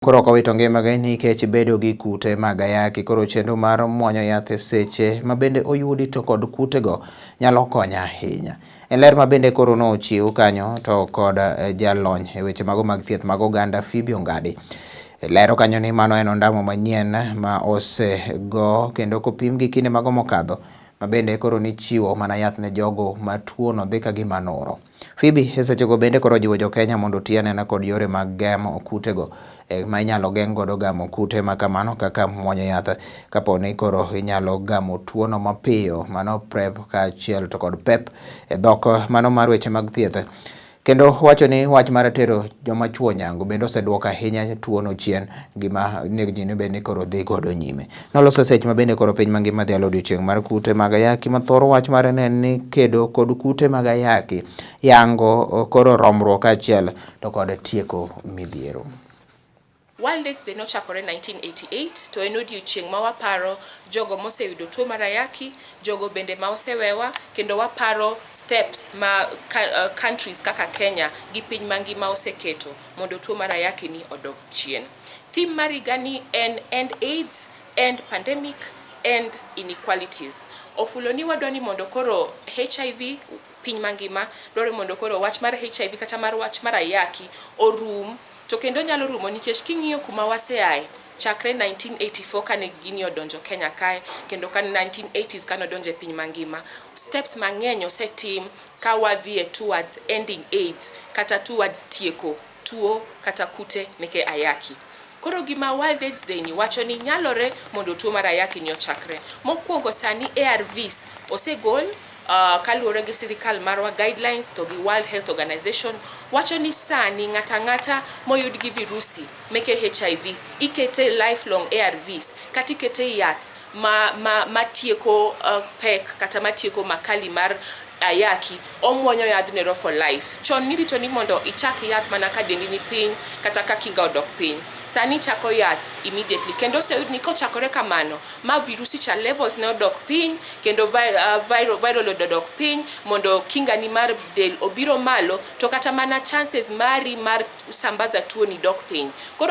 Koro ok owito ngimagi nikech bedo gi kute mag ayaki. Koro chenro mar muonyo yath e seche ma bende oyudi to kod kutego nyalo konyo ahinya. E ler ma bende koro nochiw kanyo to kod jalony e weche mago mag thieth mag oganda Phoebe Ongadi. Lero kanyo ni mano en ondamo manyien ma osego kendo kopim gi kinde mago mokadho ma bende koro nichiwo mana yath ne jogo ma tuono dhi ka gima nuro. Phoebe e sechego bende koro ojiwo jokenya mondo oti anena kod yore mag gemo kutego ma inyalo geng' godo gamo kute ma kamano kaka muonyo yath kapo ni koro inyalo gamo tuono mapiyo mano PrEP kaachiel to kod PEP e dhok mano mar weche mag thieth. Kendo wacho ni wach mar tero joma chuo nyangu bende oseduoko ahinya tuono chien gima ji ni bende koro dhi godo nyime. Noloso seche ma bende koro piny mangima dhialo odiochieng' mar kute mag ayaki ma thoro wach mare ne en ni kedo kod kute mag ayaki yango koro romruok kaachiel to kod tieko midhiero. World AIDS Day nochakore 1988 to en odiochieng' ma waparo jogo moseyudo tuo mar ayaki, jogo bende ma osewewa kendo waparo steps ma countries kaka Kenya gi piny mangima oseketo mondo tuo mar ayaki ni odog chien. Theme mar higani en End AIDS, End Pandemic, End Inequalities. Ofulo ni wadwa ni mondo koro HIV piny mangima dwaro mondo koro wach mar HIV kata mar wach mar ayaki orum to kendo nyalo rumo nikech king'iyo kuma waseaye chakre 1984 kane gini odonjo Kenya kae kendo kane 1980s kane odonjo e piny mangima steps mang'eny osetim ka wadhie towards ending AIDS kata towards tieko tuo kata kute meke ayaki. Koro gima World AIDS Day ni wacho ni nyalore mondo tuo mar ayaki ni ochakre. Mokwongo sani ARVs osegol kaluwore gi sirikal marwa guidelines to gi World Health Organization wacho ni sani ng'ata ang'ata moyud gi virusi meke HIV ikete lifelong ARVs kata ikete yath ma tieko pek kata matieko makali mar ayaki omuonyo yadhnero for life. Chon nirito ni mondo ichak yath mana ka dendi ni piny kata ka kinga odok piny. Sani ichako yath immediately kendo oseyud ni kochakore kamano ma virusi cha levels ne odok piny kendo viral load odok piny mondo kinga ni mar del obiro malo to kata mana chances mari mar sambaza tuo ni dok piny. Koro